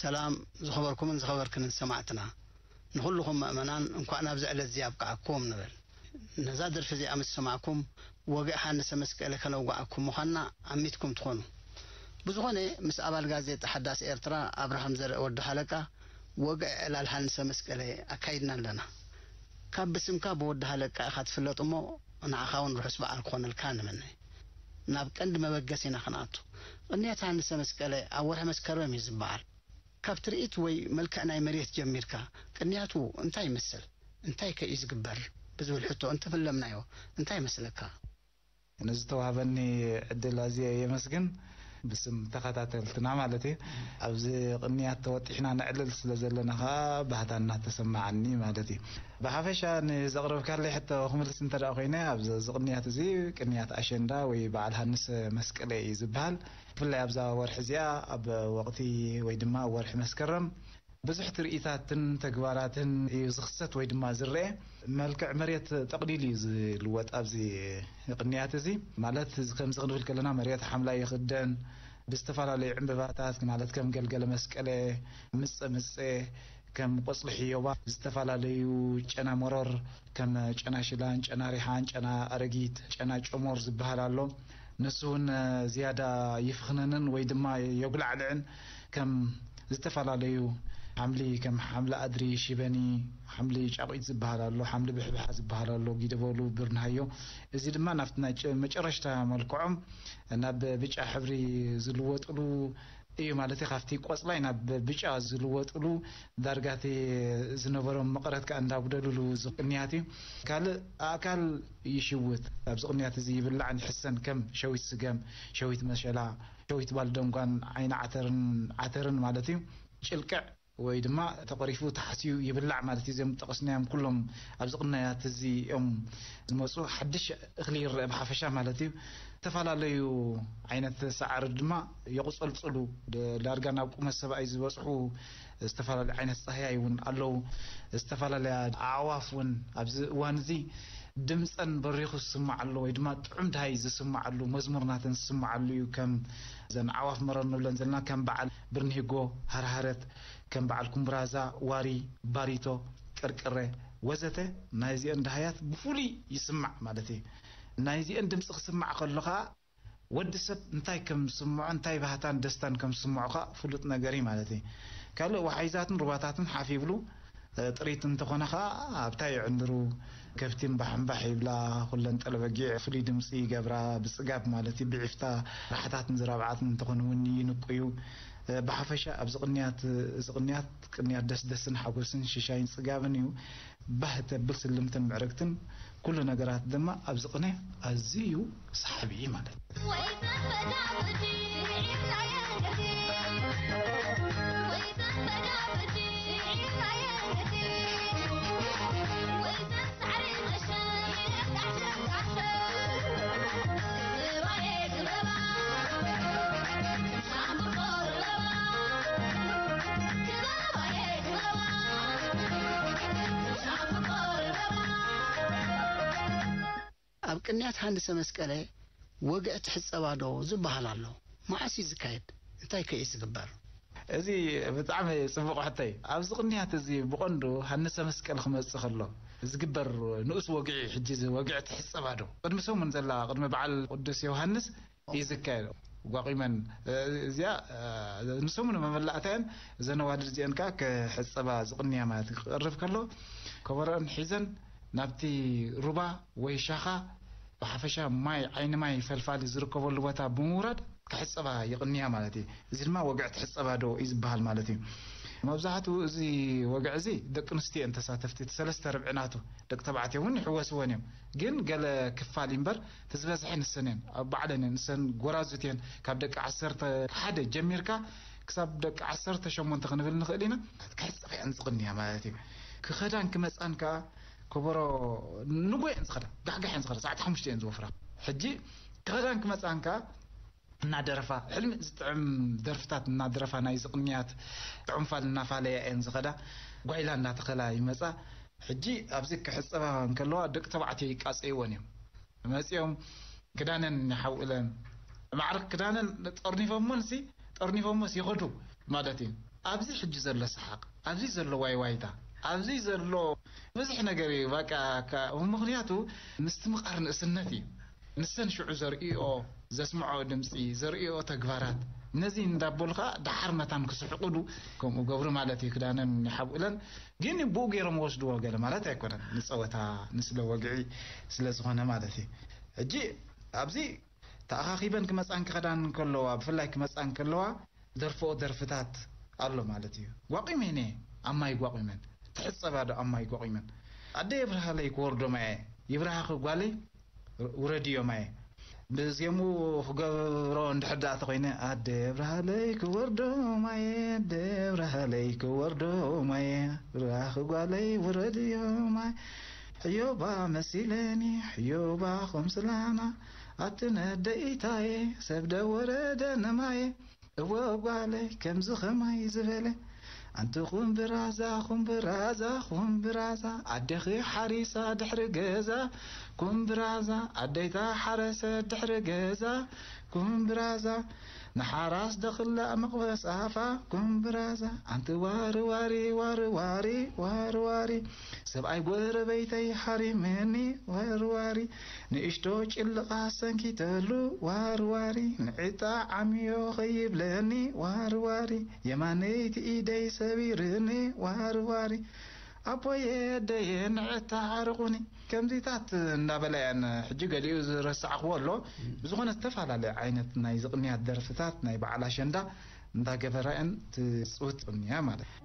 ሰላም ዝኸበርኩምን ዝኸበርክንን ሰማዕትና፣ ንኹልኹም ምእመናን እንኳዕ ናብዚ ዕለት እዚ ኣብቅዓኩም ንብል። ነዛ ደርፊ እዚኣ ምስ ሰማዕኩም፣ ወግዒ ሃንሰ መስቀለ ከነውግዓኩም ምዃንና ኣሚትኩም ትኾኑ። ብዝኾነ፣ ምስ ኣባል ጋዜጣ ሓዳስ ኤርትራ ኣብርሃም ዘርእ ወዲ ሃለቃ ወግዒ ዕላል ሃንሰ መስቀለ ኣካይድና ኣለና። ካብ ብስምካ ብወዲ ሃለቃ ኢኻ ትፍለጥ እሞ፣ ንዓኻ እውን ርሑስ በዓል ክኾነልካ ንምነ። ናብ ቀንዲ መበገሲና ክንኣቱ። ቅንያት ሃንሰ መስቀለ ኣብ ወርሒ መስከረም እዩ ዝበዓል። ካብ ትርኢት ወይ መልክዕ ናይ መሬት ጀሚርካ፣ ቅንያቱ እንታይ ይመስል? እንታይ ከ እዩ ዝግበር? ብዝብል ሕቶ እንተፈለምናዮ፣ እንታይ ይመስለካ? ንዝተዋህበኒ ዕድል ኣዝየ የመስግን። ብስም ተኸታተልትና ማለት እዩ። ኣብዚ ቅንያት ተወጢሕና ነዕልል ስለ ዘለና ኸዓ ባህታ እናተሰማዓኒ ማለት እዩ። ብሓፈሻ ንዘቕረብካለይ ሕቶ ክምልስ እንተ ደኣ ኮይነ፣ ኣብዚ እዚ ቅንያት እዚ ቅንያት ኣሸንዳ ወይ በዓል ሃንስ መስቀለ እዩ ዝበሃል። ብፍላይ ኣብዛ ወርሒ እዚኣ፣ ኣብ ወቕቲ ወይ ድማ ኣብ ወርሒ መስከረም፣ ብዙሕ ትርኢታትን ተግባራትን እዩ ዝኽሰት ወይ ድማ ዝረአ። መልክዕ መሬት ጠቕሊሉ እዩ ዝልወጥ ኣብዚ ቅንያት እዚ። ማለት፣ እዚ ከምዚ ክንብል ከለና፣ መሬት ሓምላይ ይኽደን፣ ብዝተፈላለዩ ዕምበባታት፣ ማለት፣ ከም ገልገለ መስቀለ፣ ምጸ ምጸ፣ ከም ቆጽሊ ሕዮባ፣ ዝተፈላለዩ ጨና መሮር፣ ከም ጨና ሽላን፣ ጨና ሪሓን፣ ጨና ኣረጊት፣ ጨና ጨሞር ዝበሃል ኣሎ። ንሱ እውን ዝያዳ ይፍኽነንን ወይ ድማ የጉላዕልዕን። ከም ዝተፈላለዩ ሓምሊ፣ ከም ሓምሊ ኣድሪ፣ ሽበኒ፣ ሓምሊ ጫቑት ዝበሃል ኣሎ፣ ሓምሊ ብሕብሓ ዝበሃል ኣሎ፣ ጊደበሉ፣ ብርንሃዮ። እዚ ድማ ናብቲ ናይ ጨ-፣ መጨረሽታ መልክዖም ናብ ብጫ ሕብሪ ዝልወጥሉ እዩ ማለት እዩ። ካብቲ ቆጽላይ ናብ ብጫ ዝልወጥሉ፣ ዳርጋ እቲ ዝነበሮም መቐረት ከኣ እንዳጉደሉሉ ዝቕንያት እዩ። ካልእ ኣእካል ይሽውት። ኣብዚ ቅንያት እዚ ይብላዕን ይሕሰን፣ ከም ሸዊት ስገም፣ ሸዊት መሸላ፣ ሸዊት ባልደንጓን ዓይኒ ዓተርን፣ ዓተርን ማለት እዩ። ጭልቅዕ ወይ ድማ ተቐሪፉ ተሓስዩ ይብላዕ ማለት እዩ። እዚኦም ጠቐስናዮም ኩሎም ኣብዚ ቅንያት እዚ እዮም ዝመፁ። ሓድሽ እኽሊ ይረአ ብሓፈሻ ማለት እዩ። ዝተፈላለዩ ዓይነት ሳዕሪ ድማ የቑፀልፅሉ። ዳርጋ ናብ ቁመት ሰብኣይ ዝበፅሑ ዝተፈላለዩ ዓይነት ፃህያይ እውን ኣለዉ። ዝተፈላለያ ኣዕዋፍ እውን ኣብዚ እዋን እዚ ድምፀን በሪኹ ዝስማዕ ኣሎ፣ ወይ ድማ ጥዑም ድሃይ ዝስማዓሉ፣ መዝሙር ናተን ዝስማዓሉ እዩ። ከም እዘን ኣዕዋፍ መረር ንብለን ዘለና፣ ከም በዓል ብርንሂጎ፣ ሃርሃረት፣ ከም በዓል ኩምብራዛ፣ ዋሪ፣ ባሪቶ፣ ቅርቅረ ወዘተ፣ ናይዚአን ደሃያት ብፍሉይ ይስማዕ ማለት እዩ። ናይዚአን ድምፂ ክስማዕ ከሎ ኸዓ፣ ወዲ ሰብ እንታይ ከም ዝስምዖ፣ እንታይ ባህታን ደስታን ከም ዝስምዖ ኸዓ ፍሉጥ ነገር እዩ ማለት እዩ። ካልእ፣ ወሓይዛትን ሩባታትን ሓፍ ይብሉ፣ እ፣ ጥሪት እንተኾነ ኸዓ ኣብታ ይዕንድሩ፣ ከብቲ እምባሕ እምባሕ ይብላ፣ ኩለን ጠለበጊዕ ፍሉይ ድምፂ ይገብራ፣ ብፅጋብ ማለት እዩ፣ ብዒፍታ ራሕታትን ዝራብዓትን እንተኾነ እውን ይንቁዩ። እ፣ ብሓፈሻ ኣብዚ ቅንያት፣ እዚ ቅንያት፣ ቅንያት ደስደስን ሓጎስን ሽሻይን ፅጋብን እዩ። ባህ ተብል ስልምትን ምዕርግትን ኩሉ ነገራት ድማ ኣብዚ ቅነ ኣዝዩ ሰሓቢ እዩ ማለት እዩ። ወይ ዘንበዳ ብጂ ዒላ የንገቴ፣ ወይ ዘንበዳ ብጂ ዒላ የንገቴ፣ ወይ ዘን ሳዕሪ መሸ ይነቃሸቃሸ፣ ግባኤ ግበባ፣ ሻምቦ ግበባ፣ ግባኤ ግበባ፣ ሻምቦ ግበባ። ኣብ ቅንያት ሃንሰ መስቀለ ወግዒ ትሕጸባ ዶ ዝበሃል ኣሎ። መዓስ እዩ ዝካየድ? እንታይ ከ እዩ ዝግበር? እዚ ብጣዕሚ ጽቡቕ ሕቶ እዩ። ኣብዚ ቅንያት እዚ ብቐንዱ ሃንሰ መስቀል ክመጽእ ከሎ ዝግበር ንኡስ ወግዒ፣ ሕጂ እዚ ወግዒ ትሕጸባ ዶ? ቅድሚ ሰሙን ዘላ፣ ቅድሚ በዓል ቅዱስ ዮሃንስ እዩ ዝካየድ። ጓቒመን፣ እ፣ እዚኣ፣ እ፣ ንሰሙን መመላእታየን እዘን ኣዋልድ እዚአን ከኣ ክሕጸባ ዝቕንያ ማለት ክቐርብ ከሎ፣ ከበሮአን ሒዘን ናብቲ ሩባ ወይ ሻኻ፣ ብሓፈሻ ማይ፣ ዓይኒ ማይ ፈልፋሊ ዝርከበሉ ቦታ ብምውራድ ክሕጸባ ይቕንያ ማለት እዩ። እዚ ድማ ወግዒ ትሕጸባ ዶ እዩ ዝበሃል ማለት እዩ። መብዛሕትኡ እዚ ወግዒ እዚ ደቂ ኣንስትዮ እየን ተሳተፍቲ፣ እቲ ሰለስተ ርብዒ ናቱ ደቂ ተባዕትዮ እውን ይሕወስወን እዮም። ግን ገለ ክፋል እዩ እምበር፣ እቲ ዝበዝሐ ንሰን እየን። ኣብ ባዕለን እየን፣ ንሰን ጎራዙት እየን። ካብ ደቂ ዓሰርተ ሓደ ጀሚርካ ክሳብ ደቂ ዓሰርተ ሸሞንተ ክንብል ንኽእል ኢና። ክሕጸባ እየን ዝቕንያ ማለት እዩ። ክኸዳን ክመጻን ከኣ ከበሮ ንጎ እየን ዝኸዳ፣ ጋሕጋሕ እየን ዝኸዳ፣ ሰዓት ሓሙሽተ እየን ዝወፍራ። ሕጂ ክኸዳን ክመጻን ከኣ እናደረፋ፣ ሕልሚ ዝጥዕም ደርፍታት እናደረፋ፣ ናይ ዝቕንያት ጥዑም ፋል እናፋለያ እየን ዝኸዳ። ጓይላ እናተኸላ ይመጻ። ሕጂ ኣብዚ ክሕጸባ እንከለዋ ደቂ ተባዕትዮ ይቃጸይወን እዮም። መጺኦም ክዳነን ይሓውእለን። ማዕረ ክዳነን ጠርኒፎሞን ሲ፣ ጠርኒፎሞስ ይኸዱ ማለት እዩ። ኣብዚ ሕጂ ዘሎ ሰሓቕ፣ ኣብዚ ዘሎ ዋይዋይታ፣ ኣብዚ ዘሎ ብዙሕ ነገር እዩ። በቃ፣ ካ-፣ ምኽንያቱ ምስትምቓር ንእስነት እዩ። ንሰን ሽዑ ዘርእዮ፣ ዘስምዖ ድምፂ፣ ዘርእዮ ተግባራት፣ ነዚ እንዳበሉ ከዓ ደሓር መታን ክስሕቑሉ ከምኡ ገብሩ ማለት እዩ። ክዳነን ይሓብኡለን፣ ግን ብኡ ገይሮም ወስድዎ ገለ ማለት ኣይኮነን። ንፀወታ፣ ንስለ ወግዒ ስለ ዝኾነ ማለት እዩ። ሕጂ ኣብዚ ተኣኻኺበን ክመፃን ክኸዳን ከለዋ፣ ብፍላይ ክመፃን ከለዋ፣ ደርፎ ደርፍታት ኣሎ ማለት እዩ። ጓቒመን እየ ኣብ ማይ ጓቒመን። ትሕጸባ ዶ ኣብ ማይ ጓቒመን? ኣደ የብርሃለይ ክወርዶ ማየ፣ ይብርሃኺ ጓለይ ውረድዮ ማየ። ብዜሙ ክገብሮ እንድሕር ደኣ ተኾይነ፣ ኣደ የብርሃለይ ክወርዶ ማየ፣ ኣደ የብርሃለይ ክወርዶ ማየ፣ ብርሃኺ ጓለይ ውረድዮ ማየ። ሕዮባ መሲለኒ፣ ሕዮባ ኹምስላና፣ ኣቲ ነደኢታየ፣ ሰብ ደ ወረደ ንማየ። እወ ጓለይ ከምዚ ኸማይ ዝበለ፣ ኣንቲ ኹምብራዛ፣ ኹምብራዛ፣ ኹምብራዛ፣ ኣዴኺ ሓሪሳ ድሕሪ ገዛ፣ ኹምብራዛ፣ ኣደይታ ሓረሰ ድሕሪ ገዛ፣ ኹምብራዛ፣ ንሓራስ ደኽላእ መቕበስ ኣፋ፣ ኹምብራዛ፣ ኣንቲ ዋሪ ዋሪ፣ ዋሪ ዋሪ፣ ዋሪ ዋሪ፣ ሰብኣይ ጎረበይተይ ሃሪምኒ፣ ዋሪ ዋሪ፣ ንእሽቶ ጭልቓ ሰንኪተሉ፣ ዋሪ ዋሪ፣ ንዕጣ ዓምዮ ኸይብለኒ፣ ዋሪ ዋሪ፣ የማነይቲ ኢደይ ሰቢርኒ፣ ዋሪ ዋሪ፣ ኣቦየ ኣደየ ንዕታ ዓርቑኒ። ከምዚታት እንዳበላ እየን። ሕጂ ገሊኡ ዝረሳዕኽዎ ኣሎ። ብዝኾነ ዝተፈላለየ ዓይነት ናይ ዝቕንያት ደርፍታት ናይ በዓል ኣሸንዳ እንዳገበራ እየን ትጽውት እኒያ ማለት እዩ።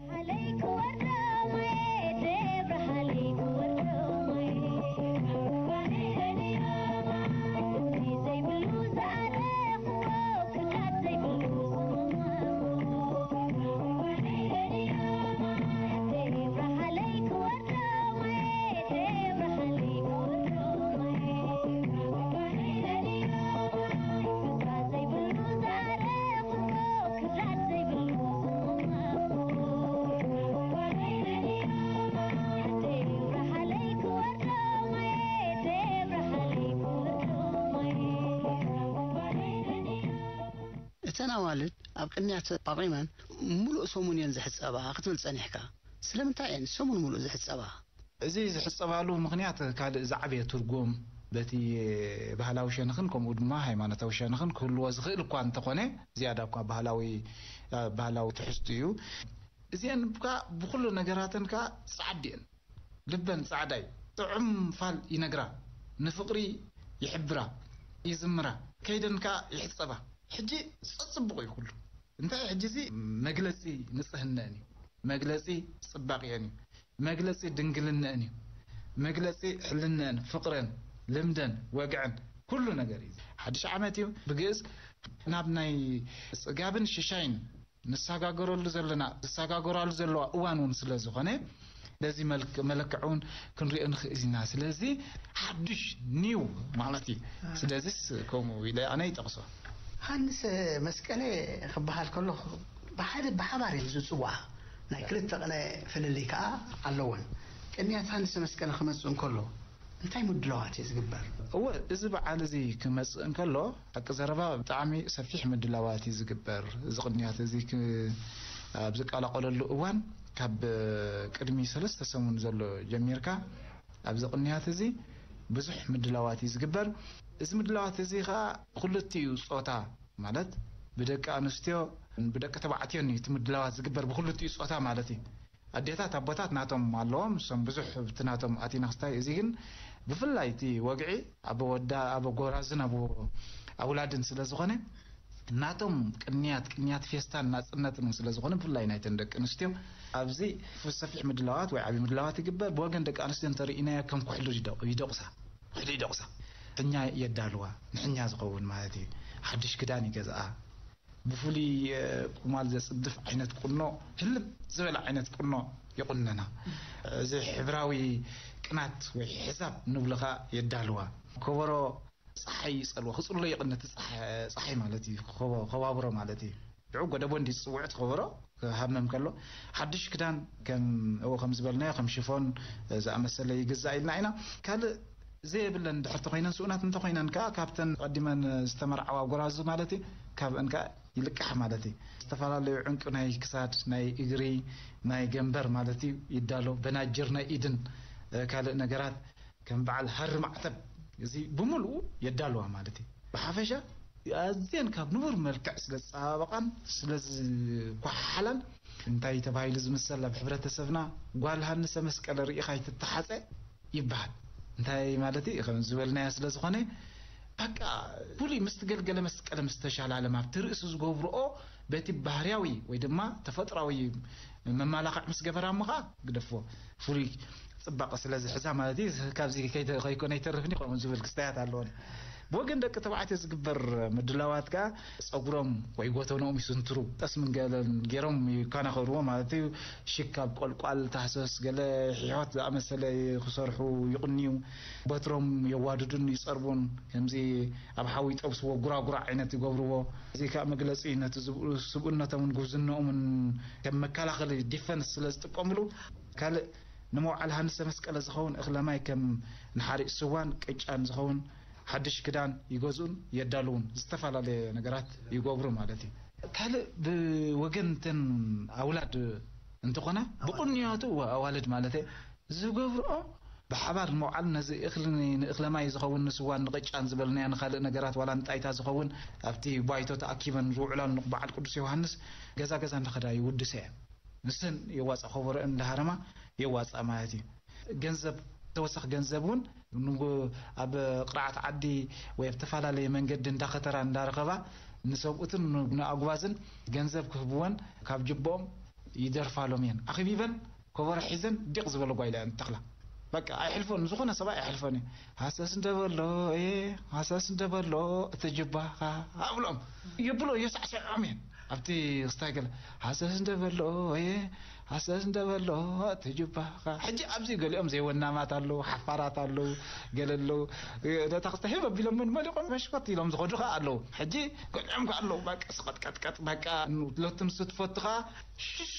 እተን ኣዋልድ ኣብ ቅንያት ተቋቒመን ምሉእ ሰሙን እየን ዝሕጸባ ክትብል ጸኒሕካ። ስለምንታይ እየን ሰሙን ምሉእ ዝሕጸባ? እዚ ዝሕጸባሉ ምኽንያት ካልእ ዝዓበየ ትርጉም በቲ ባህላዊ ሸነኽን ከምኡ ድማ ሃይማኖታዊ ሸነኽን ክህልዎ ዝኽእል እኳ እንተኾነ፣ ዝያዳ እኳ ባህላዊ፣ ባህላዊ ትሕዝቱ እዩ። እዚአን ከኣ ብኹሉ ነገራተን ከኣ ጻዕዲ እየን። ልበን ጻዕዳ እዩ። ጥዑም ፋል ይነግራ፣ ንፍቕሪ ይሕብራ፣ ይዝምራ፣ ከይደን ከኣ ይሕጸባ። ሕጂ ጸጽብቑ እዩ ኩሉ። እንታይ ሕጂ እዚ መግለጺ ንጽህነን እዩ፣ መግለጺ ጽባቕየን እዩ፣ መግለጺ ድንግልነን እዩ፣ መግለጺ ሕልነን፣ ፍቕረን፣ ልምደን፣ ወግዐን፣ ኩሉ ነገር እዩ። ሓድሽ ዓመት እዩ። ብግእዝ ናብ ናይ ጽጋብን ሽሻይን ንሰጋገረሉ ዘለና፣ ዝሰጋገራሉ ዘለዋ እዋን እውን ስለ ዝኾነ፣ በዚ መልክ-፣ መለክዕ እውን ክንሪኦ ንኽእል ኢና። ስለዚ ሓድሽ ኒው ማለት እዩ። ስለዚስ ከምኡ ኢለ ኣነ ይጠቕሶ። ሃንስ መስቀሌ ክበሃል ከሎ ብሓደ ብሓባር እዮም ዝጽዋዓ። ናይ ክልተ ቅነ ፍልልይ ከኣ ኣለዎን። ቅንያት ሃንስ መስቀለ ክመጽእ እንከሎ እንታይ ምድላዋት እዩ ዝግበር? እወ፣ እዚ በዓል እዚ ክመጽእ እንከሎ ሓቂ ዘረባ ብጣዕሚ ሰፊሕ ምድላዋት እዩ ዝግበር። እዚ ቅንያት እዚ ክ-፣ ኣብ ዝቀላቐለሉ እዋን ካብ ቅድሚ ሰለስተ ሰሙን ዘሎ ጀሚርካ ኣብዚ ቅንያት እዚ ብዙሕ ምድላዋት እዩ ዝግበር። እዚ ምድላዋት እዚ ኸኣ ብክልቲኡ ጾታ ማለት ብደቂ ኣንስትዮ ብደቂ ተባዕትዮን እዩ እቲ ምድላዋት ዝግበር፣ ብክልቲኡ ጾታ ማለት እዩ። ኣዴታት ኣቦታት ናቶም ኣለዎም፣ እሶም ብዙሕ ብቲ ናቶም ኣቲና ክስታይ። እዚ ግን ብፍላይ እቲ ወግዒ ኣብ ወዳ ኣብ ጎራዝን ኣብ ኣውላድን ስለ ዝኾነ ናቶም ቅንያት ቅንያት ፌስታን ናጽነትን ስለ ዝኾነ ብፍላይ ናይተን ደቂ ኣንስትዮ ኣብዚ ሰፊሕ ምድላዋት ወይ ዓብዪ ምድላዋት ይግበር። ብወገን ደቂ ኣንስትዮ እንተርኢናዮ ከም ኩሕሊ ይደቑ- ይደቑሳ ኩሕሊ ይደቑሳ ሕኛ የዳልዋ ንሕኛ ዝኸውን ማለት እዩ። ሓድሽ ክዳን ይገዝኣ። ብፍሉይ ቁማል ዘጽድፍ ዓይነት ቁኖ፣ ህልም ዝበለ ዓይነት ቁኖ ይቑነና። እዚ ሕብራዊ ቅናት ወይ ሕሳብ ንብሎ ኸኣ የዳልዋ። ከበሮ ጸሓይ ይጸልዋ፣ ክጽሎ ይቕነ፣ እቲ ጸሓ-፣ ጸሓይ ማለት እዩ፣ ከበ-፣ ከባብሮ ማለት እዩ። ሽዑ ጎደቦ እንዲ ዝጽውዕ እቲ ከበሮ ክሃመም ከሎ፣ ሓድሽ ክዳን ከም፣ እዎ፣ ከም ዝበልናዮ ከም ሽፎን ዝኣመሰለ ይግዛእ ኢልና ኢና። ካልእ ዘየብለን ድሕር ተኾይነን፣ ስኡናት እንተኾይነን ከኣ ካብተን ቀዲመን ዝተመርዓዋ ጎራዙ ማለት እዩ፣ ካብአን ከኣ ይልቃሕ ማለት እዩ። ዝተፈላለዩ ዕንቁ ናይ ክሳድ፣ ናይ እግሪ፣ ናይ ገንበር ማለት እዩ ይዳሎ። በናጅር ናይ ኢድን ካልእ ነገራት ከም በዓል ሃሪ ማዕተብ እዚ ብምልኡ የዳልዋ ማለት እዩ። ብሓፈሻ ኣዝየን ካብ ንቡር መልክዕ ስለ ዝፀባበቓን ስለ ዝኳሓሓላን እንታይ ተባሂሉ ዝምሰል ኣብ ሕብረተሰብና ጓል ሃንሰ መስቀለ ርኢኻ ኣይትተሓፀ ይበሃል። እንታይ ማለት እዩ ከም ዝበልናዮ ስለ ዝኾነ በቃ ፍሉይ ምስ ትገልገለ መስቀለ ምስ ተሻላለም ኣብቲ ርእሲ ዝገብርኦ በቲ ባህርያዊ ወይ ድማ ተፈጥራዊ መማላኽዕ ምስ ገበራ እሞ ከዓ ግደፎ ፍሉይ ፅባቐ ስለ ዝሕዛ ማለት እዩ። ካብዚ ከይተ- ከይኮነ ኣይተርፍን ይኸውን ዝብል ክስታያት ኣለዎን። ብወገን ደቂ ተባዕትዮ ዝግበር ምድላዋት ከዓ ፀጉሮም ወይ ጎተኖም ይስንትሩ፣ ጠስምን ገለን ገይሮም ይከናኸርዎ ማለት እዩ። ሽካብ ቆልቋል ታህሰስ ገለ ሕይወት ዝኣመሰለ ክሰርሑ ይቕንዩ። በትሮም የዋድዱን ይፀርቡን ከምዚ ኣብ ሓዊ ይጠብስዎ ጉራጉራ ዓይነት ይገብርዎ። እዚ ከዓ መግለፂ ነቲ ዝብኡ ስብእነቶምን ጉብዝነኦምን ከም መከላኸሊ ዲፈንስ ስለ ዝጥቀምሉ ካልእ ንመውዓል ሃንሰ መስቀለ ዝኸውን እኽለ ማይ ከም ንሓሪእ ስዋን ቅጫን ዝኸውን ሓድሽ ክዳን ይገዝኡን የዳልውን ዝተፈላለየ ነገራት ይገብሩ ማለት እዩ። ካልእ ብወገን እተን ኣውላድ እንተኾና ብቕንያቱ ኣዋልድ ማለት ዝገብርኦ ብሓባር ንመውዓል ነዚ እኽሊ ንእኽለ ማይ ዝኸውን ንስዋን ንቅጫን ዝበልናዮ ንኻልእ ነገራት ዋላ ንጣይታ ዝኸውን ኣብቲ ባይቶ ተኣኪበን ዝውዕላሉ በዓል ቅዱስ ዮሃንስ ገዛ ገዛ እንዳኸዳ ይውድሰ እየን። ንሰን የዋፃ ከበሮአን እንዳሃረማ የዋፃ ማለት እዩ። ገንዘብ ተወሰኽ ገንዘብ እውን ንጉ- ኣብ ቅርዓት ዓዲ ወይ ኣብ ተፈላለየ መንገዲ እንዳኸተራ እንዳረኸባ ንሰብኡትን ንኣጉባዝን ገንዘብ ክህብወን ካብ ጅቦኦም ይደርፋሎም እየን። ኣኽቢበን ከበሮ ሒዘን ዲቕ ዝበለ ጓይላ እየን ተኽላ። በቃ ኣይሕልፎን፣ ዝኾነ ሰብኣይ ኣይሕልፎን እዩ። ሃሰስ እንደበሎ እየ፣ ሃሰስ እንደበሎ እቲ ጅባኻ ኣብሎም ይብሎ የሳዕስዖም እየን። ኣብቲ ክስታይ ገለ ሃሰስ እንደበሎ እየ፣ ሃሰስ እንደበሎ እቲ ጅባኻ። ሕጂ ኣብዚ ገሊኦም ዘይወናማት ኣለዉ፣ ሓፋራት ኣለዉ፣ ገለ ኣለዉ። ነታ ክስታይ ህብ ኣቢሎም ምን መሊቖም መሽኮት ኢሎም ዝኸዱ ኸዓ ኣለዉ። ሕጂ ገሊኦም ከ ኣለዉ በቃ ስቐጥቀጥቀጥ በቃ ለቱ ንሱ ትፈቱ ኸዓ ሽሽ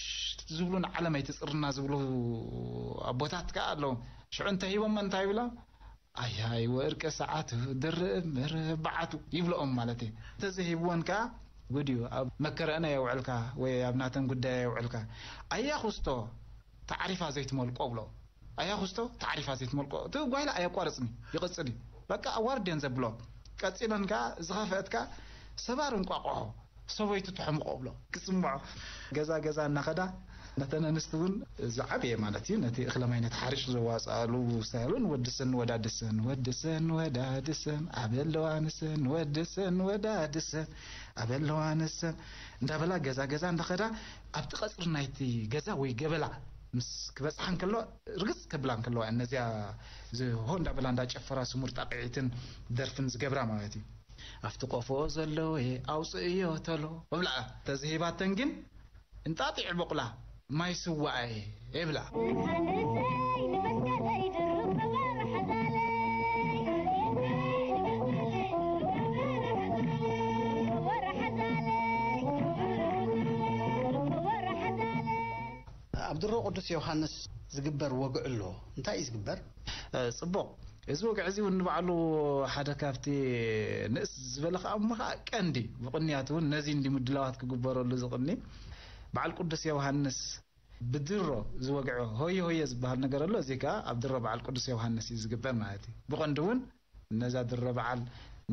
ዝብሉ ንዓለም ኣይትፅርና ዝብሉ ኣቦታት ከ ኣለዉ። ሽዑ እንተ ሂቦም እንታይ ይብሎም? ኣያይ ወርቂ ሰዓቱ ድርብ ምርብ በዓቱ ይብልኦም ማለት እዩ። እንተዘይሂብወን ከኣ ጉድ እዩ። ኣብ መከረአን ኣየውዕልካ ወይ ኣብ ናተን ጉዳይ ኣየውዕልካ። ኣያ ኩስቶ ተዓሪፋ ዘይትመልቆ ብሎ። ኣያ ኩስቶ ተዓሪፋ ዘይትመልቆ። እቲ ጓይላ ኣየቋርጽን እዩ፣ ይቕጽል እዩ። በቃ ኣዋርድየን ዘብሎ። ቀጺለን ከኣ ዝኸፍአት ከኣ ሰባር እንቋቑሖ ሰበይቱ ትሕምቖ ብሎ ክስምዖ ገዛ ገዛ እናኸዳ ነተን ኣንስቲ እውን ዝዓበየ ማለት እዩ ነቲ እኽለ ማይ ነቲ ሓሪሽ ዘዋፅኣሉ ስታይሉን ወድሰን ወዳድሰን ወድሰን ወዳድሰን ኣበለዋ ንሰን ወድሰን ወዳድሰን ኣበለዋ ንሰን እንዳበላ ገዛ ገዛ እንዳኸዳ ኣብቲ ቀፅሪ ናይቲ ገዛ ወይ ገበላ ምስ ክበፅሓ እንከሎ ርግፅ ከብላ እንከለዋ እነዚያ ዝሆ እንዳበላ እንዳጨፈራ ስሙር ጣቕዒትን ደርፍን ዝገብራ ማለት እዩ። ኣብቲ ቆፎ ዘለወ ኣውፅእዮ ተሎ እብላ ተዝሂባተን ግን እንጣጢዕ በቑላ ማይ ስዋኣየ እብላ። ኣብ ድሮ ቅዱስ ዮሃንስ ዝግበር ወግዒ ኣሎ። እንታይ እዩ ዝግበር? ጽቡቕ። እዚ ወግዒ እዚ እውን ንባዕሉ ሓደ ካብቲ ንእስ ዝበለ ከኣ እሞ ከኣ ቀንዲ ብቕንያት እውን ነዚ እንዲ ምድላዋት ክግበረሉ ዝቕኒ በዓል ቅዱስ ዮሃንስ ብድሮ ዝወግዖ ሆየ ሆየ ዝበሃል ነገር ኣሎ። እዚ ከኣ ኣብ ድሮ በዓል ቅዱስ ዮሃንስ እዩ ዝግበር ማለት እዩ። ብቐንዱ እውን ነዛ ድሮ በዓል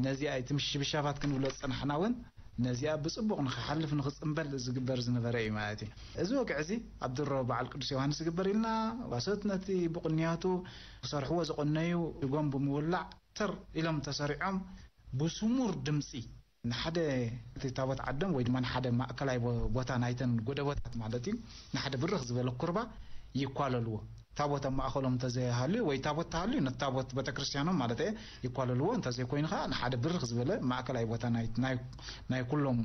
ነዚኣ እቲ ምሽብሻባት ክንብሎ ዝጸናሕና እውን ነዚኣ ብጽቡቕ ንኽሓልፍ ንኽጽምበል ዝግበር ዝነበረ እዩ ማለት እዩ። እዚ ወግዒ እዚ ኣብ ድሮ በዓል ቅዱስ ዮሃንስ ዝግበር ኢልና ዋሶት ነቲ ብቕንያቱ ክሰርሕዎ ዝቐነዩ ድጎም ብምውላዕ ተር ኢሎም ተሰሪዖም ብስሙር ድምጺ ንሓደ እቲ ታቦት ዓዶም ወይ ድማ ንሓደ ማእከላይ ቦ- ቦታ ናይተን ጎደቦታት ማለት እዩ ንሓደ ብርኽ ዝበለ ኩርባ ይኳለልዎ። ታቦት ኣብ ማእኸሎም እንተዘይሃልዩ ወይ ታቦት ተሃልዩ ነቲ ታቦት ቤተክርስትያኖም ማለት እየ ይኳለልዎ። እንተዘይኮይኑ ከዓ ንሓደ ብርኽ ዝበለ ማእከላይ ቦታ ናይ- ናይ- ናይ ኩሎም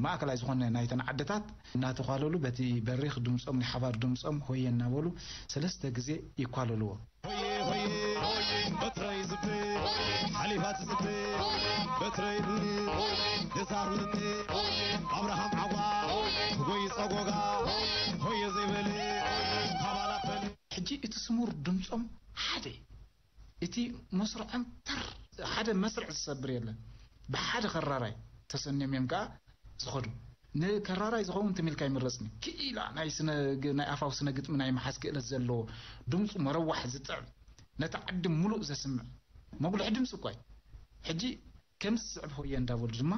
ማእከላይ ዝኾነ ናይተን ዓድታት እናተኳለሉ በቲ በሪኽ ድምፆም ናይ ሓባር ድምፆም ሆየ እናበሉ ሰለስተ ግዜ ይኳለልዎ። ሆየ ሆየ በትረይ ዝብል ሓሊፋ ትዝብል በትረይ ደሳርልኒ ኣብርሃም ዓጓ ትጎይ ጸጎጋ ሆየ ዘይበል ካባላ ፈል ሕጂ እቲ ስሙር ድምጾም ሓደ እዩ። እቲ መስርዖም ተር ሓደ መስርዕ ዝሰብር የለን። ብሓደ ከራራይ ተሰንዮም እዮም ከኣ ዝኸዱ። ንከራራይ ዝኸውን ትም ኢልካ ኣይምረጽን። ክኢላ ናይ ስነ-፣ ናይ ኣፋዊ ስነ ግጥሚ ናይ ምሓዝ ክእለት ዘለዎ፣ ድምጹ መረዋሕ ዝጥዕም፣ ነቲ ዓዲ ምሉእ ዘስምዕ፣ መጉልሒ ድምጺ እኳ እዩ። ሕጂ ከምዚ ዝስዕብ ሆየ እንዳበሉ ድማ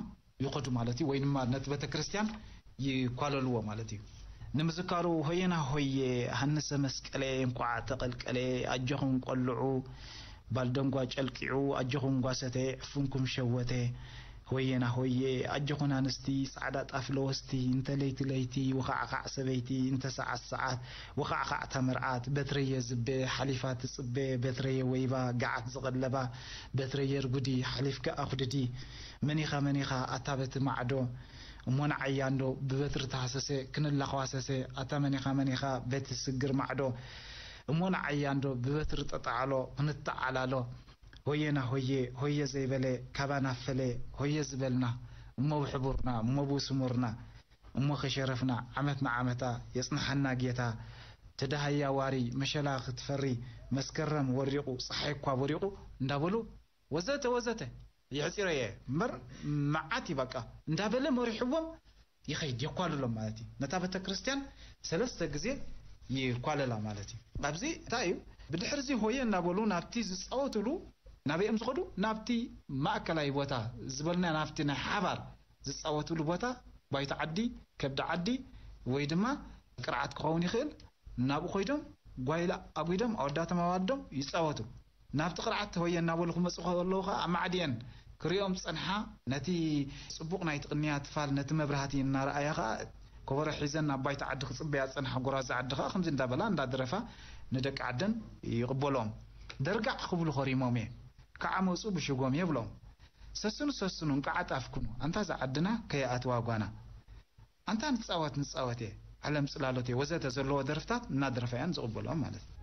ይኸዱ ማለት እዩ፣ ወይ ድማ ነቲ ቤተክርስትያን ይኳለልዎ ማለት እዩ። ንምዝካሩ ሆየና ሆየ፣ ሃንሰ መስቀለ፣ እንኳዕ ተቐልቀለ፣ ኣጆኹም ቆልዑ፣ ባልደንጓ ጨልቂዑ፣ ኣጆኹም ጓሰተ፣ ዕፉንኩም ሸወተ፣ ሆየና ሆየ፣ ኣጆኹን ኣንስቲ፣ ጻዕዳ ጣፍ ለወስቲ፣ እንተ ለይቲ ለይቲ፣ ወኻዕኻዕ ሰበይቲ፣ እንተ ሰዓት ሰዓት፣ ወኻዕኻዕታ መርዓት፣ በትረየ ዝቤ፣ ሓሊፋ ትጽቤ፣ በትረየ ወይባ፣ ገዓት ዝቐለባ፣ በትረየ ርጉዲ፣ ሓሊፍኪ ኣኹድዲ፣ መኒኻ መኒኻ ኣታ በቲ ማዕዶ፣ እሞ ንዓያ እንዶ ብበትሪ ተሃሰሰ፣ ክንላኸዋሰሰ፣ ኣታ መኒኻ መኒኻ በቲ ስግር ማዕዶ፣ እሞ ንዓያ እንዶ ብበትሪ ጠጣዕሎ፣ ክንተዓላሎ፣ ሆየና ሆየ፣ ሆየ ዘይበለ፣ ካባና ፈለ፣ ሆየ ዝበልና፣ እሞ ብሕቡርና፣ እሞ ብስሙርና፣ እሞ ከሸረፍና፣ ዓመት ንዓመታ የጽንሓና ጌታ፣ ተዳሃያ ዋሪ፣ መሸላ ክትፈሪ፣ መስከረም ወሪቑ፣ ጸሓይ እኳ በሪቑ፣ እንዳበሉ፣ ወዘተ ወዘተ፣ የሕጺረየ እምበር፣ መዓት እዩ በቃ፣ እንዳበለ መሪሕዎም ይኸይድ፣ የኳልሎም ማለት እዩ። ነታ ቤተክርስትያን ሰለስተ ግዜ ይኳለላ ማለት እዩ። ኣብዚ እንታይ እዩ? ብድሕርዚ ሆየ እናበሉ ናብቲ ዝጻወትሉ፣ ናበይ እዮም ዝኸዱ? ናብቲ ማእከላይ ቦታ ዝበልና፣ ናብቲ ናይ ሓባር ዝጻወትሉ ቦታ፣ ባይታ ዓዲ፣ ከብዲ ዓዲ፣ ወይ ድማ ቅርዓት ክኸውን ይኽእል። ናብኡ ኮይዶም ጓይላ ኣጒዶም ኣወዳቶም ኣዋልዶም ይጻወቱ። ናብቲ ቅርዓት ሆየ እናበሉ ክመጹ ከለዉ ኸኣ ኣማዕድየን ክሪኦም ዝጸንሓ፣ ነቲ ጽቡቕ ናይቲ ቅንያት ፋል፣ ነቲ መብራህቲ እናረኣያ ኸኣ፣ ከበሮ ሒዘን ናብ ባይታ ዓዲ ክጽበያ ዝጸንሓ ጎራዙ ዓዲ ኸኣ ከምዚ እንዳበላ እንዳደረፋ ንደቂ ዓደን ይቕበሎም። ደርጋዕ ክብሉ ከሪሞም እየ፣ ክዓመጹ ብሽጎም የብሎም። ሰስኑ ሰስኑ እንቃዕ ኣጣፍኩኑ፣ ኣንታ እዛ ዓድና ከይኣትዋ ጓና። ኣንታ ንጻወት ንጻወት እየ፣ ዓለም ጽላሎት እየ ወዘተ ዘለዎ ደርፍታት እናደረፋ እየን ዝቕበልኦም ማለት እዩ።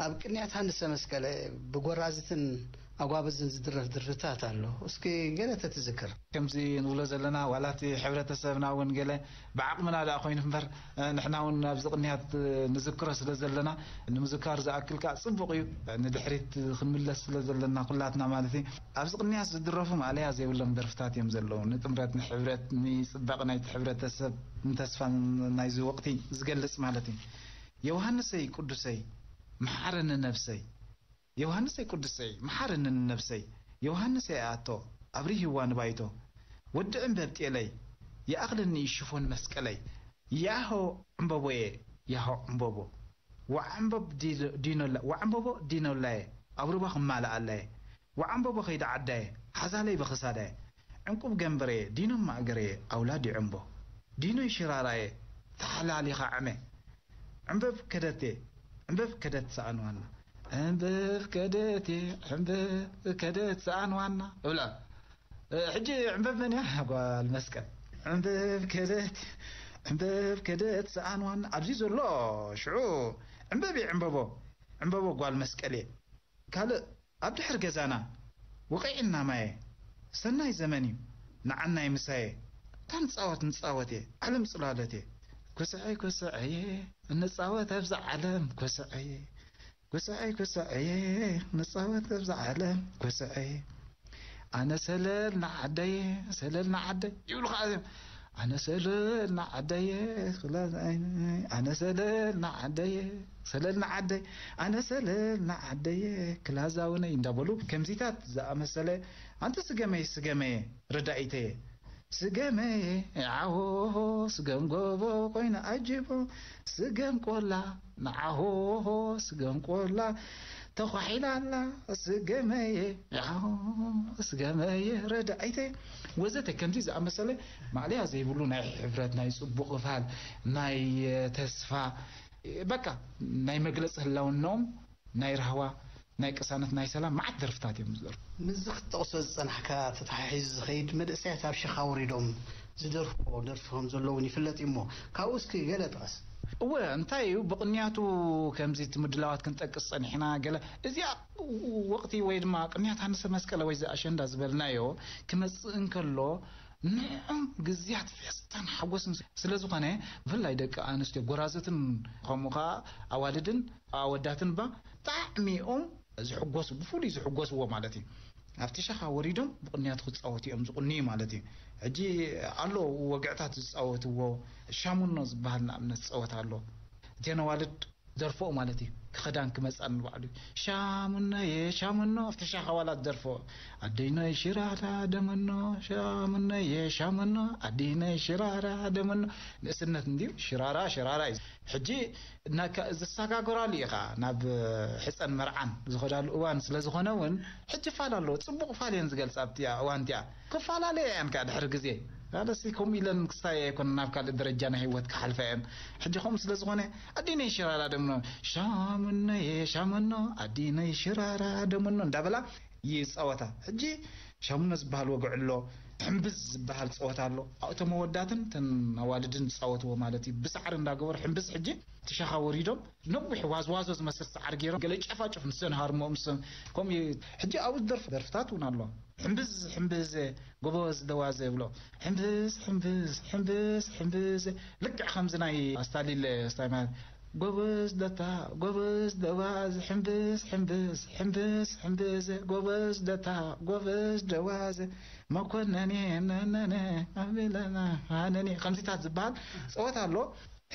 ኣብ ቅንያት ሃንሰ መስቀለ ብጎራዝትን ኣጓብዝን ዝድረፍ ድርፍታት ኣሎ። እስኪ ገለ ተትዝክር። ከምዚ ንብሎ ዘለና፣ ዋላ እቲ ሕብረተሰብና እውን ገለ ብዓቕምና ደኣ ኮይኑ እምበር፣ ንሕና እውን ኣብዚ ቅንያት ንዝክሮ ስለ ዘለና፣ ንምዝካር ዝኣክል ከኣ ጽቡቕ እዩ። ንድሕሪት ክንምለስ ስለ ዘለና ኩላትና ማለት እዩ። ኣብዚ ቅንያት ዝድረፉ ማእለያ ዘይብሎም ደርፍታት እዮም ዘለዉ። ንጥምረት፣ ንሕብረት፣ ንጽባቐ ናይቲ ሕብረተሰብ፣ ንተስፋ ናይዚ ወቕቲ ዝገልጽ ማለት እዩ። ዮሃንሰይ ቅዱሰይ፣ መሓረኒ ነብሰይ። ዮሃንሰይ ቅዱሰይ፣ መሓረኒ ንነብሰይ። ዮሃንሰይ ኣቶ፣ ኣብሪህዋ ንባይቶ። ወዲ ዕምበብ ጤለይ፣ ይኣኽለኒ ሽፎን መስቀለይ። ያሆ ዕምበቦየ፣ ያሆ ዕምበቦ። ዋዕምበብ ዲ-፣ ዲኖላ-፣ ዋዕምበቦ ዲኖላየ፣ ኣብ ሩባ ክማልኣላየ። ዋዕምበቦ ከይዲ ዓዳየ፣ ሓዛለይ ብኽሳዳየ። ዕንቁብ ገንበረየ፣ ዲኖ ማእገረየ፣ ኣውላዲ ዕምቦ። ዲኖይ ሽራራየ፣ ተሓላሊኻ ዕመ። ዕምበብ ከደቴ፣ ዕምበብ ከደት ሰኣን ዋና። ዕምበብ ከደቴ፣ ዕምበብ ከደት ሰኣን ዋና። እብላ። እ፣ ሕጂ ዕምበብ መን እያ? ጓል መስቀል። ዕምበብ ከደት፣ ዕምበብ ከደት ሰኣን ዋና። ኣብዚ ዘሎ ሽዑ ዕምበብ እየ፣ ዕምበቦ። ዕምበቦ ጓል መስቀል እየ። ካልእ ኣብ ድሕሪ ገዛና ውቒዕና ማየ። ሰናይ ዘመን እዩ ንዓናይ ምሳየ። እታ ንጻወት ንጻወት እየ፣ ዓለም ጽላሎት እየ። ኩስዐይ ኩስዐየ፣ እንጻወት ኣብዛ ዓለም ኩስዐየ። ኩስዐይ ኩስዐየ፣ ንጻወት ኣብዛ ዓለም ኩስዐየ። ኣነ ሰለል ንዓደየ፣ ሰለል ንዓደይ ይብሉ ኸዓ እዚኦም። ኣነ ሰለል ንዓደየ፣ ክላዛውነይ፣ ኣነ ሰለል ንዓደየ፣ ሰለል ንዓደይ፣ ኣነ ሰለል ንዓደየ፣ ክላዛውነይ እንዳበሉ ከምዚታት ዝኣመሰለ፣ ኣንቲ ስገመይ፣ ስገመየ፣ ረዳኢተየ፣ ስገመየ፣ ዓሆሆ፣ ስገም ጎቦ ኮይነ ኣጅቦ፣ ስገም ቆላ፣ ንዓሆሆ፣ ስገም ቆላ፣ ተዃሒላ ኣላ፣ ስገመየ፣ ዓሆ፣ ስገመየ፣ ረዳኢተየ፣ ወዘተ ከምዚ ዝኣመሰለ ማእለያ ዘይብሉ ናይ ሕብረት፣ ናይ ጽቡቕ ፋል፣ ናይ ተስፋ፣ በቃ ናይ መግለጺ ህላውነኦም፣ ናይ ራህዋ፣ ናይ ቅሳነት፣ ናይ ሰላም መዓት ደርፍታት እዮም ዝደርፉ። ምስዚ ክትጠቕሶ ዝጸናሕካ ተተሓሒዙ ዝኸይድ፣ መንእሰያት ኣብ ሸኻ ወሪዶም ዝደርፍዎ ደርፊ ከም ዘሎ እውን ይፍለጥ እዩ እሞ፣ ካብኡ እስኪ ገለ ጥቐስ። እወ፣ እንታይ እዩ ብቕንያቱ ከምዚ እቲ ምድላዋት ክንጠቅስ ጸኒሕና፣ ገለ እዚኣ ወቕቲ ወይ ድማ ቅንያት ሃንሰ መስቀለ ወይ ኣሸንዳ ዝበልናዮ ክመጽእ እንከሎ፣ ንዕኦም ግዝያት ፌስታን ሓጎስን ስለ ዝኾነ፣ ብፍላይ ደቂ ኣንስትዮ ጎራዙትን ከምኡ ኸኣ ኣዋልድን ኣወዳትን እባ ብጣዕሚ እዮም ዝሕጎሱ፣ ብፍሉይ ዝሕጎስዎ ማለት እዩ። ኣብቲ ሸኻ ወሪዶም ብቕንያቱ ክጻወቱ እዮም ዝቕንዩ ማለት እዩ። ሕጂ ኣሎ ወግዕታት ዝጻወትዎ፣ ሻሙኖ ዝበሃል ንኣብነት ዝጻወት ኣሎ። እተን ኣዋልድ ደርፎ ማለት እዩ። ክኸዳን ክመጻን ንባዕሉ ሻሙነየ ሻሙኖ ኣብቲ ሸኻ ዋላ ደርፎ ኣደይነይ ሽራራ ደመኖ ሻሙነየ ሻሙኖ ኣደይነይ ሽራራ ደመኖ ንእስነት እንዲዩ ሽራራ ሽራራ እዩ። ሕጂ ናካ-፣ ዝሰጋገራሉ ኢኻ ናብ ሕፀን መርዓን ዝኸዳሉ እዋን ስለ ዝኾነ እውን ሕጂ ፋል ኣለዎ። ጽቡቕ ፋል እየን ዝገልጻ ኣብቲኣ እዋን እቲኣ። ክፈላለያ እየን ከኣ ድሕሪ ግዜ። ኣለሲ ከምኡ ኢለን ክስታይ ኣይኮነን ናብ ካልእ ደረጃ ናይ ህይወት ክሓልፋ እየን። ሕጂ ከምኡ ስለ ዝኾነ ኣዲነይ ሽራራ ደምኖ ሻሙነየ ሻሙኖ ኣዲነይ ሽራራ ደምኖ እንዳበላ ይጻወታ። ሕጂ ሻሙነ ዝበሃል ወግዒ ኣሎ፣ ሕምብዝ ዝበሃል ጸወታ ኣሎ። እቶም ኣወዳትን እተን ኣዋልድን ዝጻወትዎ ማለት እዩ። ብሳዕሪ እንዳገበሩ ሕምብዝ ሕጂ እቲ ሸኻ ወሪዶም ነዊሕ ዋዝዋዞ ዝመስል ሳዕሪ ገይሮም ገለ ጨፋጭፍ ንሰን ሃርሞ ምሰን ከምኡ እዩ። ሕጂ ኣብኡ ዝደርፉ ደርፍታት እውን ኣሎ። ሕምብዝ ሕምብዝ ጎበዝ ደዋዘ ይብሎ። ሕምብዝ ሕምብዝ ሕምብዝ ሕምብዝ ልክዕ ከምዚ ናይ ኣስታሊለ ስታይ ማለት ጎበዝ ደታ ጎበዝ ደዋዘ ሕምብዝ ሕምብዝ ሕምብዝ ሕምብዝ ጎበዝ ደታ ጎበዝ ደዋዘ መኮነኔ ነነነ ኣቢለና ሃነኔ ከምዚታት ዝበሃል ጸወታ ኣሎ።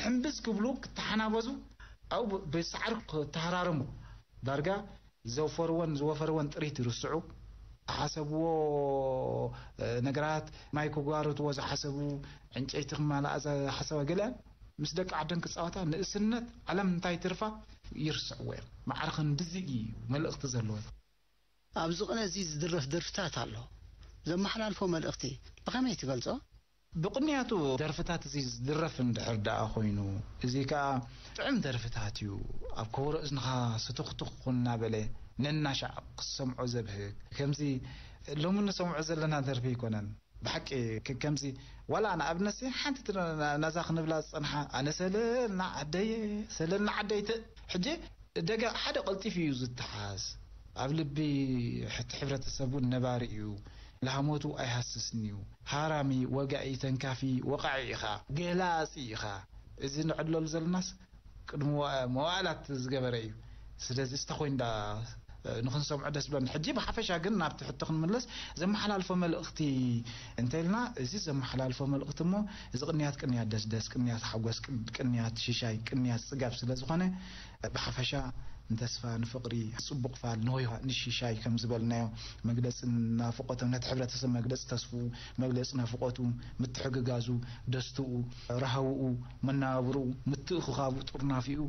ሕምብዝ ክብሉ ክተሓናበዙ ኣብኡ ብ-፣ ብሳዕሪ ክተሃራረሙ ዳርጋ ዘውፈርወን ዝወፈርወን ጥሪት ይርስዑ። ዝሓሰብዎ፣ እ፣ ነገራት ማይ ክጓርትዎ ዝሓሰቡ፣ ዕንጨይቲ ክማልኣ ዝሓሰባ ገለ ምስ ደቂ ዓደን ክጻወታ ንእስነት ዓለም እንታይ ትርፋ ይርስዕዎ እዮም። ማዕረ ክንድዚ እዩ መልእኽቲ ዘለዎ። ኣብዚ ቅነ እዚ ዝድረፍ ደርፍታት ኣሎ። ዘመሓላልፎ መልእኽቲ ብኸመይ ትገልጾ? ብቕንያቱ ደርፍታት እዚ ዝድረፍ እንድሕር ደኣ ኮይኑ፣ እዚ ከኣ ጥዑም ደርፍታት እዩ። ኣብ ከበሮ እዝንኻ ስቱኽቱኽ እናበለ ነናሻዕ ክትሰምዖ ዘብህግ። ከምዚ ሎሚ እንሰምዖ ዘለና ደርፊ ኣይኮነን። ብሓቂ ከ-፣ ከምዚ ዋላ ንኣብነትሲ ሓንቲ ት-፣ ና-፣ ናዛ ክንብላ ዝጸንሓ፣ ኣነ ሰለልና ዓደየ፣ ሰለልና ዓደይ ት-፣ ሕጂ ደገ ሓደ ቀልጢፉ እዩ ዝተሓዝ። ኣብ ልቢ እቲ ሕብረተሰብ እውን ነባሪ እዩ። ላህሞቱ ኣይሃስስን እዩ። ሃራሚ፣ ወጋኢ፣ ተንካፊ፣ ወቓዒ ኢኻ፣ ገላጺ ኢኻ። እዚ ንዕለሉ ዘለናስ ቅድሚ ዋ-፣ መዋእላት ዝገበረ እዩ። ስለዚ እስተ ኮይኑ ደኣ ንኽንሰምዖ ደስ ብለኒ። ሕጂ ብሓፈሻ ግን ናብቲ ሕቶ ክንምለስ፣ ዘመሓላልፎ መልእኽቲ እንተኢልና፣ እዚ ዘመሓላልፎ መልእኽቲ እሞ፣ እዚ ቅንያት፣ ቅንያት ደስደስ፣ ቅንያት ሓጎስ፣ ቅን-፣ ቅንያት ሽሻይ፣ ቅንያት ጽጋብ ስለ ዝኾነ፣ ብሓፈሻ ንተስፋ፣ ንፍቕሪ፣ ጽቡቕ ፋል፣ ንሆይሆ፣ ንሽሻይ ከም ዝበልናዮ፣ መግለጺ ናፍቖቶም፣ ነቲ ሕብረተሰብ መግለጺ ተስፍኡ፣ መግለጺ ናፍቖቱ፣ ምትሕግጋዙ፣ ደስትኡ፣ ራህውኡ፣ መነባብርኡ፣ ምትእኽኻቡ፣ ጥርናፊኡ፣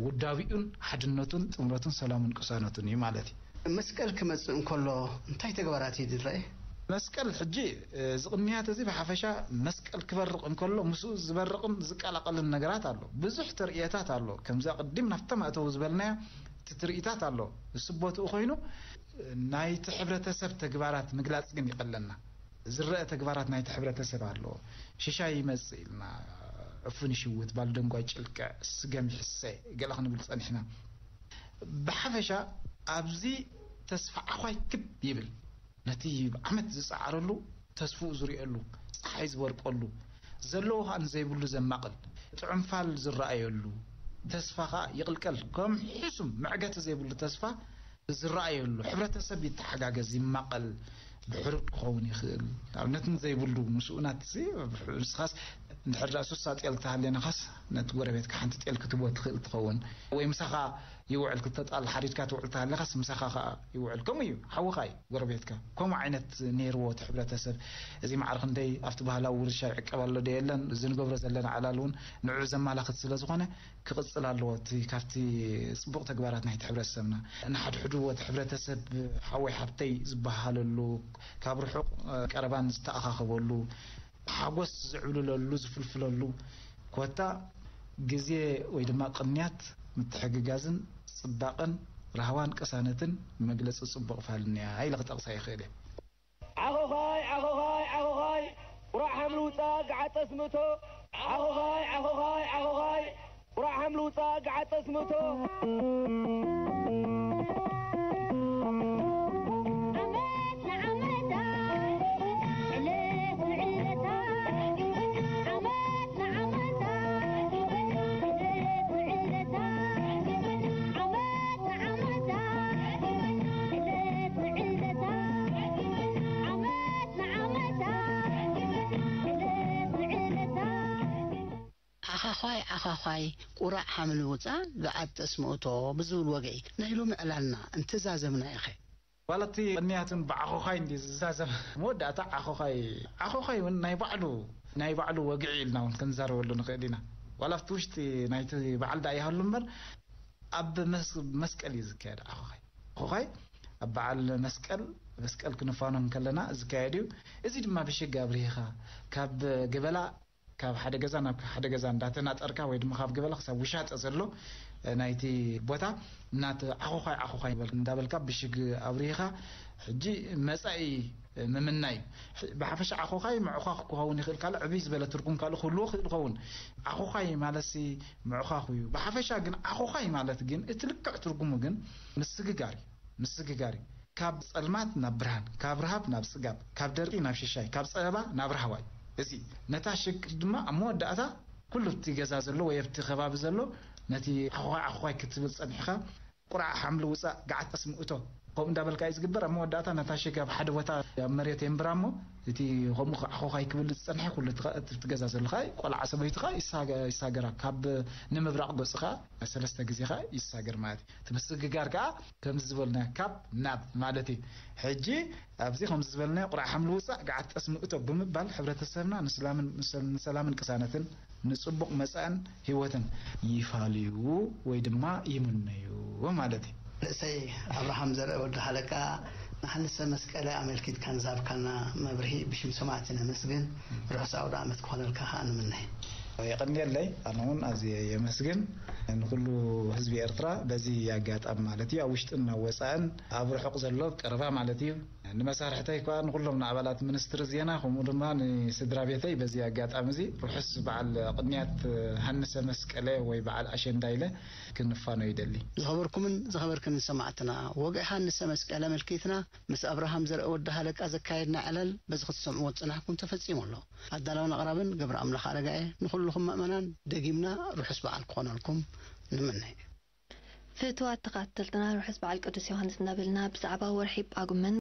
ውዳቢኡን ሓድነቱን ጥምረቱን ሰላሙን ቅሳነቱን እዩ ማለት እዩ። መስቀል ክመጽእ እንከሎ እንታይ ተግባራት እዩ ዝረአ? መስቀል ሕጂ፣ እዚ ቅንያት እዚ ብሓፈሻ መስቀል ክበርቕ እንከሎ ምስኡ ዝበርቕን ዝቀላቐልን ነገራት ኣሎ። ብዙሕ ትርእየታት ኣሎ። ከምዚ ኣቐዲም ናብታ መእተዊ ዝበልናዮ እቲ ትርኢታት ኣሎ። እሱ ቦትኡ ኮይኑ ናይቲ ሕብረተሰብ ተግባራት ምግላጽ ግን ይቐለና። ዝረአ ተግባራት ናይቲ ሕብረተሰብ ኣሎ። ሽሻይ ይመጽእ ኢልና፣ ዕፉን ይሽውት፣ ባልደንጓይ ጭልቅዕ፣ ስገም ይሕሰ፣ ገለ ክንብል ጸኒሕና። ብሓፈሻ ኣብዚ ተስፋ ዓዃይ ክብ ይብል። ነቲ ዓመት ዝጸዓረሉ ተስፍኡ ዝርእየሉ፣ ጸሓይ ዝበርቀሉ፣ ዘለዎ ኸኣ ንዘይብሉ ዘማቕል፣ ጥዑም ፋል ዝረኣየሉ፣ ተስፋ ኸኣ ይቕልቀል። ከም ሕሱም መዕገቲ ዘይብሉ ተስፋ ዝረኣየሉ፣ ሕብረተሰብ ይተሓጋገዝ፣ ይማቐል፣ ብሕሩድ ክኸውን ይኽእል። ንኣብነት ንዘይብሉ ምስኡ ናትሲ፣ ንስኻስ እንድሕር ደኣ ሱሳ ጤል ተሃልየናኻስ ነቲ ጎረቤትካ ሓንቲ ጤል ክትቦ ትኽእል ትኸውን። ወይ ምሳኻ ይውዕል፣ ክተጣል ሓሪድካ ትውዕል ተሃልኻስ ምሳኻ ኸኣ ይውዕል። ከምኡ እዩ፣ ሓውኻ እዩ ጎረቤትካ። ከምኡ ዓይነት ነይርዎ እቲ ሕብረተሰብ። እዚ ማዕረ ክንደይ ኣብቲ ባህላዊ ውርሻ ይዕቀብ ኣሎ ዶ የለን? እዚ ንገብሮ ዘለና ዕላል እውን ንዕኡ ዘማላኽት ስለ ዝኾነ ክቕጽል ኣለዎ። እቲ ካብቲ ጽቡቕ ተግባራት ናይቲ ሕብረተሰብና፣ ንሓድሕዱ እቲ ሕብረተሰብ ሓወይ ሓብተይ ዝበሃሃለሉ፣ ካብ ርሑቕ ቀረባን ዝተኣኻኸበሉ፣ ሓጎስ ዝዕብልለሉ፣ ዝፍልፍለሉ፣ ኮታ ግዜ ወይ ድማ ቅንያት ምትሕግጋዝን ጽባቐን ራህዋን ቅሳነትን መግለጺ ጽቡቕ ፋልንያ ኢለ ክጠቕሳ ይኽእል እየ። ዓኾኻይ ዓኾኻይ ዓኾኻይ፣ ቁራዕ ሓምሊ ውጻእ፣ ገዓት ጠስሚ እቶ። ዓኾኻይ ዓኾኻይ ዓኾኻይ፣ ቁራዕ ሓምሊ ውፃእ፣ ገዓት ጠስሚ እቶ። ዓመት ንዓመታ፣ ዕለት ንዕለታ፣ ዓመት ንዓመታ፣ ዕለት ንዕለታ፣ ዓመት ንዓመታ፣ ዕለት ንዕለታ፣ ዓመት ንዓመታ፣ ዕለት ንዕለታ። ዓኻዃይ፣ ዓኻዃይ፣ ቁራዕ ሓምሊ ውጻእ፣ ገዓት ጠስሚ እቶ ብዝብል ወግዒ ናይ ሎሚ ዕላልና እንተዛዘምናዮኸ? ዋላ እቲ ቅንያት እውን ብዓኾዃይ እንድዩ ዝዛዘም። መወዳእታ ዓኾዃይ፣ ዓኾዃይ እውን ናይ ባዕሉ፣ ናይ ባዕሉ ወግዒ ኢልና እውን ክንዛረበሉ ንኽእል ኢና። ዋላ ኣብቲ ውሽጢ ናይቲ በዓል ደኣ ይሃሉ እምበር፣ ኣብ መስ-፣ መስቀል እዩ ዝካየድ ዓኾዃይ። ዓኾዃይ ኣብ በዓል መስቀል፣ መስቀል ክንፋኖም ከለና ዝካየድ እዩ። እዚ ድማ ብሽግ ኣብሪህኻ፣ ካብ ገበላ፣ ካብ ሓደ ገዛ ናብ ሓደ ገዛ እንዳተናጠርካ ወይ ድማ ካብ ገበላ ክሳብ ውሻጠ ዘሎ፣ እ፣ ናይቲ ቦታ እናተ-፣ ዓኾዃይ፣ ዓኾዃይ በል-፣ እንዳበልካ ብሽግ ኣብሪህኻ፣ ሕጂ መጻኢ ምምናይ እዩ። ሕ-፣ ብሓፈሻ ዓኾዃይ ምዕዃኽ ክኸውን ይኽእል፣ ካልእ ዕብይ ዝበለ ትርጉም ካልእ ክህልዎ ክእል ይኸውን። ዓኾዃይ ማለትሲ ምዕዃኽ እዩ። ብሓፈሻ ግን ዓኾዃይ ማለት ግን እቲ ልክዕ ትርጉሙ ግን ምስግጋር እዩ። ምስግጋር እዩ። ካብ ጸልማት ናብ ብርሃን፣ ካብ ረሃብ ናብ ጽጋብ፣ ካብ ደርቂ ናብ ሽሻይ፣ ካብ ጸበባ ናብ ራህዋይ። እዚ ነታ ሽግ ድማ ኣብ መወዳእታ ኩሉ ኣብቲ ገዛ ዘሎ ወይ ኣብቲ ከባቢ ዘሎ ነቲ ዓኾዃይ ዓኾዃይ ክትብል ጸኒሕካ፣ ቁራዕ ሓምሊ ውጻእ፣ ገዓት ጠስሚ እቶ፣ ከምኡ እንዳበልካ እዩ ዝግበር። ኣብ መወዳእታ ነታ ሽግ ኣብ ሓደ ቦታ ኣብ መሬት የንብራ እሞ፣ እቲ ከምኡ ዓኾዃይ ክብል ዝጸንሐ ኩሉ እቲ ኸ-፣ እቲ ኣብቲ ገዛ ዘሎ ኸኣ ቆልዓ ሰበይቲ ኸኣ ይሳገ-፣ ይሳገራ። ካብ ንምብራቕ ገጹ ኸኣ ሰለስተ ግዜ ኸኣ ይሳገር ማለት እዩ። እቲ ምስግጋር ከኣ ከምዚ ዝበልናዮ ካብ ናብ ማለት እዩ። ሕጂ ኣብዚ ከምዚ ዝበልናዮ ቁራዕ ሓምሊ ውጻእ፣ ገዓት ጠስሚ እቶ ብምባል ሕብረተሰብና ንስላምን፣ ንሰል-፣ ንሰላምን ቅሳነትን ንጽቡቕ መጻእን ህይወትን ይፋልዩ ወይ ድማ ይምነዩ ማለት እዩ። ርእሰይ ኣብርሃም ዘርአ ወዲ ሃለቃ፣ ንሃንሰ መስቀለ ኣመልኪትካ ንዝሃብካና መብርሂ ብሽም ሰማዕቲ ነመስግን። ርሑስ ኣውደ ዓመት ክኾነልካ ከኣ ንምነ። የቐንየለይ። ኣነ እውን ኣዝየ የመስግን ንኩሉ ህዝቢ ኤርትራ በዚ ኣጋጣሚ ማለት እዩ፣ ኣብ ውሽጥን ኣብ ወጻእን፣ ኣብ ርሑቕ ዘሎ፣ ኣብ ቀረባ ማለት እዩ። ንመሳርሕተይ ከኣ፣ ንኩሎም ንኣባላት ሚኒስትሪ ዜና፣ ከምኡ ድማ ንስድራ ቤተይ በዚ ኣጋጣሚ እዚ ርሑስ በዓል ቅንያት ሃንሰ መስቀለ ወይ በዓል ኣሸንዳ ኢለ ክንፋኖ ይደሊ። ዝኸበርኩምን ዝኸበርክንን ሰማዕትና፣ ወግዒ ሃንሰ መስቀለ ኣመልኪትና ምስ ኣብርሃም ዘርአ ወዲ ሃለቃ ዘካየድና ዕላል በዚ ክትሰምዕዎ ዝጸናሕኩም ተፈጺሙ ኣሎ። ኣዳላውን ኣቕራብን ገብረ ኣምላኽ ኣረጋየ፣ ንኹልኹም ምእመናን ደጊምና ርሑስ በዓል ክኾነልኩም ንምነ። ፍቱዋት ተኸታተልትና፣ ርሑስ በዓል ቅዱስ ዮሃንስ እናበልና፣ ብዛዕባ ወርሒ ጳጉመን